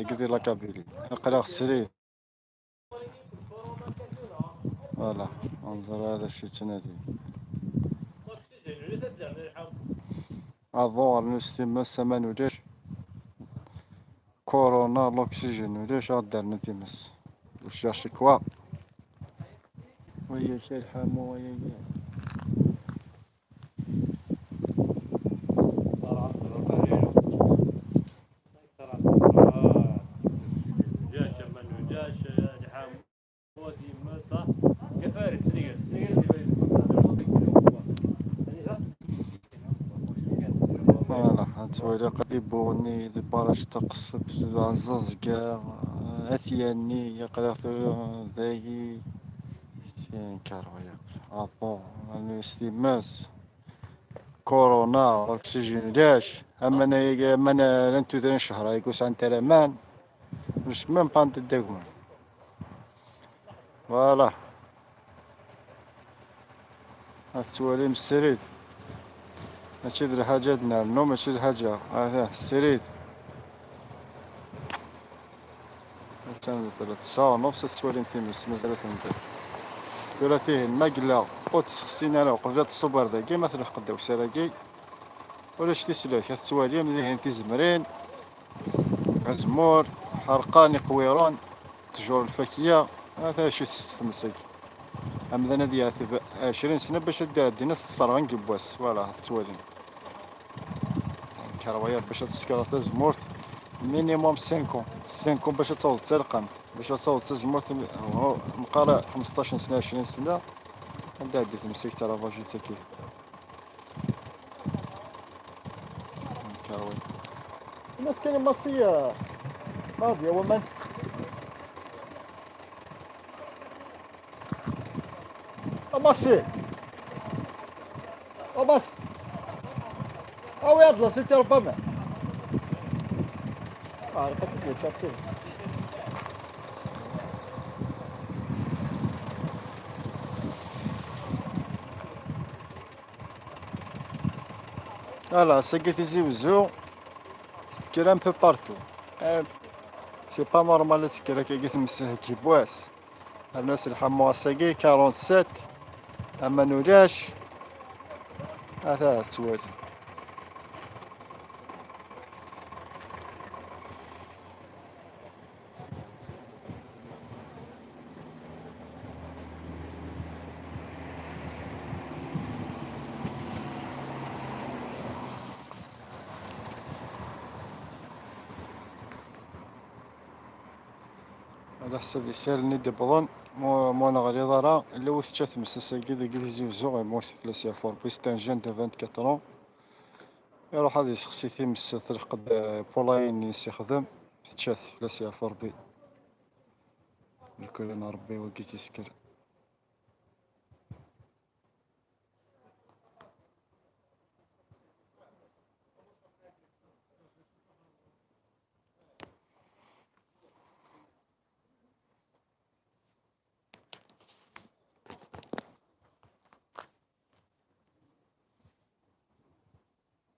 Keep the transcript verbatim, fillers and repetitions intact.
Deg di la Kabylie. Aql-aɣ srid. Voilà, anẓer ara d acu yettnadi. Aḍu, rnu s times, aman ulac. Corona, l'oxygène ulac, ad d-rnu times. Je cherche quoi? Waya kra lḥamu, waya kra. Voilà, ad twali qad ibbuɣ-nni di barrage taqsebt, Ɛezzaẓga, At Yanni, aql-aɣ tura dagi, c'est incroyable. Aḍu, rnu s times. Corona, l'oxygène ulac. Aman ayagi, aman llan tudrin cehra, ur sɛant ara aman. Ulac même pas anda ddagmen. Voilà. Ad tettwalim srid. Mačči d lḥaǧa ad nernu, mačči d lḥaǧa. Ata, srid. Attan d tlata ssɛa u nufs, ad tettwalim times, mazal ad ten-nbedd. Tura tihin, ma yella ur tt-ssexsin ara uqbel ad tṣubb ar dagi, ma telḥeq ddaw usar-agi, ulac tislak, ad tettwalim dihin tizemrin, azemmur, ḥerqan iqwiren, ttjur lfakya, ata acu tess tmes-agi. Amdan ad yeɛteb ɛecrin sna bac ad d-iɛeddi, ad s-sserɣen deg wass, voilà, ad tettwalim. Nker wayeḍ bac ad tsekreḍ tazemmurt, minimum cinq ans. Cinq ans bac ad tawḍeḍ talqamt. Bac ad tawḍeḍ tazemmurt, meqqar xmesṭac sna, ɛecrin sna, ad d-tɛeddi tmes-ik d taravajit-agi. Nker wayeḍ. Inas kan i Massi, eh, ma ad yawi aman. A Massi! A Massi! Awi-yaɣ-d la cité Obama. Ah, rqiqet-id les chapters. Voilà, sagi Tizi Wezzu, tekker un peu partout. Eh, c'est pas normal ad tekker akkagi tmes-ik yiwwas. Rnu-as lḥamu ass-agi, quarante-sept, aman ulac. Ata tettwali. Ɛla ḥsab isalen i d-iwwḍen, mu, mu neɣliḍ ara, illa wi tečča tmes ass-agi deg Tizi Wezzu, yemmut fell-as yeɛfu Rebbi, c'est un jeune de vingt-quatre ans. Iruḥ ad yessexsi times, telḥeq-d, eh, pulayen i s-ixdem, tečča-t fell-as yeɛfu Rebbi. Mkul n Rebbi wagi tt-isekkren.